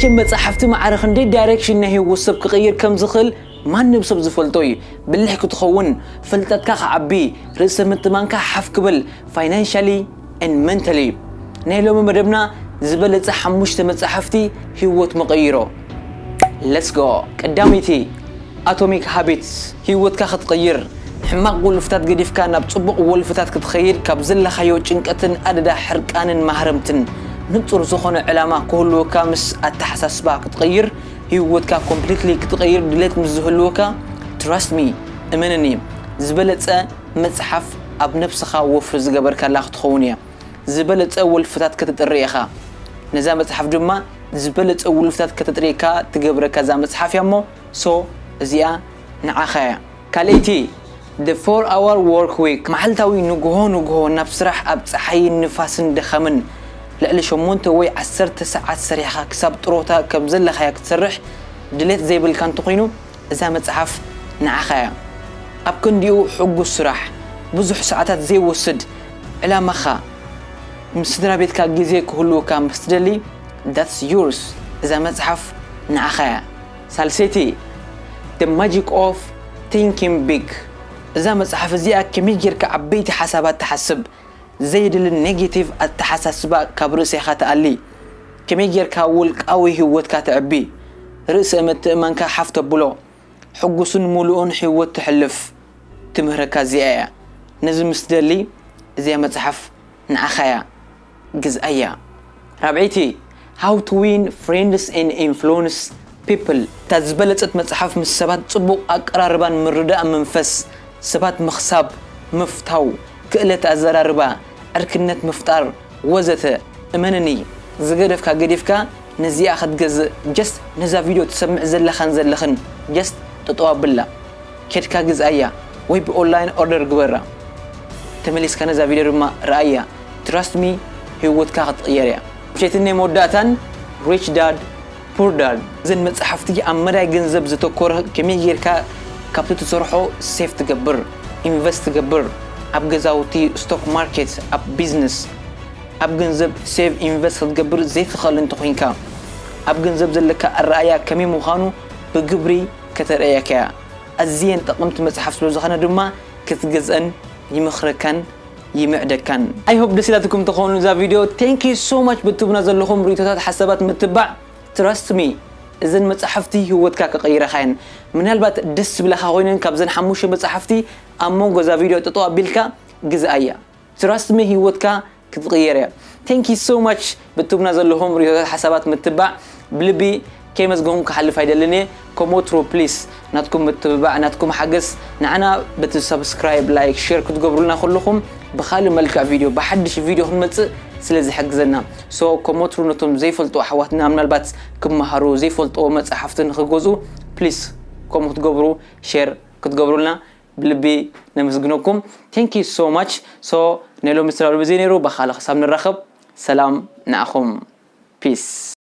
ከም መጻሕፍቲ ማዕረ ክንደይ ዳይሬክሽን ናይ ህይወት ሰብ ክቕይር ከም ዝኽእል ማንም ሰብ ዝፈልጦ እዩ። ብልሕ ክትኸውን፣ ፍልጠትካ ክዓቢ፣ ርእሰ ምትማንካ ሓፍ ክብል፣ ፋይናንሻሊ and mentally። ናይ ሎሚ መደብና ዝበለጸ ሓሙሽተ መጻሕፍቲ ህይወት መቐይሮ። Let's go። ቀዳመይቲ ኣቶሚክ ሃቢትስ። ህይወትካ ክትቕይር፣ ሕማቕ ወልፍታት ገዲፍካ ናብ ጽቡቕ ወልፍታት ክትኸይድ፣ ካብ ዘለኻዮ ጭንቀትን ኣደዳ ሕርቃንን ማህረምትን ንጹር ዝኾነ ዕላማ ክህልወካ ምስ ኣተሓሳስባ ክትቕይር፣ ህይወትካ ኮምፕሊትሊ ክትቕይር ድሌት ምስ ዝህልወካ፣ trust me፣ እመንኒ፣ ዝበለጸ መጽሓፍ ኣብ ነብስኻ ወፍሪ ዝገበርካላ ክትኸውን እያ። ዝበለጸ ወልፍታት ከተጥሪ ኢኻ። ነዛ መጽሓፍ ድማ ዝበለጸ ወልፍታት ከተጥርየካ ትገብረካ እዛ መጽሓፍ እያ እሞ፣ ሶ እዚኣ ንዓኻ እያ። ካልኣይቲ፣ The four hour work week። መዓልታዊ ንግሆ ንግሆ ናብ ስራሕ ኣብ ጸሓይን ንፋስን ድኻምን ልዕሊ ሸሞንተ ወይ ዓሰርተ ሰዓት ሰሪሕኻ ክሳብ ጥሮታ ከም ዘለኻያ ክትሰርሕ ድሌት ዘይብልካ እንተኾይኑ፣ እዛ መጽሓፍ ንዓኻ እያ። ኣብ ክንዲኡ ሕጉስ ስራሕ፣ ብዙሕ ሰዓታት ዘይወስድ፣ ዕላማኻ፣ ምስ ስድራ ቤትካ ግዜ ክህልወካ ምስ ትደሊ፣ that's yours። እዛ መጽሓፍ ንዓኻ እያ። ሳልሰይቲ፣ The Magic of Thinking Big። እዛ መጽሓፍ እዚኣ ከመይ ጌርካ ዓበይቲ ሓሳባት ትሓስብ፣ ዘየድሊ ኔጌቲቭ ኣተሓሳስባ ካብ ርእሴኻ ትኣሊ፣ ከመይ ጌርካ ውልቃዊ ህይወትካ ተዕቢ፣ ርእሰ ምትእማንካ ሓፍ ተብሎ፣ ሕጉስን ምሉእን ህይወት ተሕልፍ ትምህረካ እዚኣ እያ። ነዚ ምስ ትደሊ እዚኣ መጽሓፍ ንዓኻ እያ፣ ግዝኣያ። ራብዐይቲ፣ How to Win Friends and Influence People። እታ ዝበለጸት መጽሓፍ ምስ ሰባት ጽቡቕ ኣቀራርባን ምርዳእ መንፈስ፣ ሰባት ምኽሳብ፣ ምፍታው፣ ክእለት ኣዘራርባ፣ ዕርክነት ምፍጣር፣ ወዘተ። እመንኒ፣ ዝገደፍካ ገዲፍካ ነዚኣ ክትገዝእ፣ ጀስት ነዛ ቪድዮ ትሰምዕ ዘለኻን ዘለኽን ጀስት ጠጠው ኣብላ። ኬድካ ግዝኣያ ወይ ብኦንላይን ኦርደር ግበራ። ተመሊስካ ነዛ ቪድዮ ድማ ረኣያ። Trust me፣ ህይወትካ ክትቕየር እያ። ምሸትን ናይ መወዳእታን፣ Rich Dad Poor Dad። እዘን መጽሓፍቲ ኣብ መዳይ ገንዘብ ዘተኮረ፣ ከመይ ጌርካ ካብቲ ትሰርሖ ሴፍ ትገብር፣ ኢንቨስት ትገብር፣ ኣብ ገዛውቲ፣ ስቶክ ማርኬት፣ ኣብ ቢዝነስ፣ ኣብ ገንዘብ ሴቭ ኢንቨስት ክትገብር ዘይትኽእል እንተኾይንካ፣ ኣብ ገንዘብ ዘለካ ኣረኣያ ከመይ ምዃኑ ብግብሪ ከተርእየካ እያ። ኣዝየን ጠቐምቲ መጽሓፍ ስለ ዝኾነ ድማ ክትገዝአን ይመኽረካን ይምዕደካን። I hope ደስ ኢላትኩም ተኾኑ እዛ ቪድዮ። Thank you so much ብትብና ዘለኹም ርእይቶታት፣ ሓሳባት፣ ምትባዕ። Trust me፣ እዘን መጽሓፍቲ ህይወትካ ክቕይረኻ እየን። ምናልባት ደስ ዝብለኻ ኮይነን ካብዘን ሓሙሽተ መጽሓፍቲ ኣብ መንጎ እዛ ቪድዮ ጠጠው ኣቢልካ ግዝኣያ። Trust me፣ ህይወትካ ክትቕየር እያ። Thank you so much ብትብና ዘለኹም ርእይቶታት፣ ሓሳባት፣ ምትባዕ ብልቢ ከይመስገንኩም ክሓልፍ ኣይደልን እየ። ኮሞትሮ ፕሊስ፣ ናትኩም ምትብባዕ፣ ናትኩም ሓገዝ ንዓና በቲ ሳብስክራይብ፣ ላይክ፣ ሼር ክትገብሩልና ከለኹም ብኻልእ መልክዕ ቪድዮ፣ ብሓድሽ ቪድዮ ክንመጽእ ስለ ዝሕግዘና። ሶ ኮሞትሮ ነቶም ዘይፈልጡ ኣሕዋትና ምናልባት ክመሃሩ ዘይፈልጥዎ መጽሓፍቲ ንኽገዝኡ ፕሊስ ከምኡ ክትገብሩ፣ ሼር ክትገብሩልና ብልቢ ነመስግነኩም። Thank you so much። ሶ ናይ ሎሚ ዝተዳለወ ብዘይ ነይሩ፣ ብኻልእ ክሳብ ንራኸብ ሰላም ንዓኹም። ፒስ።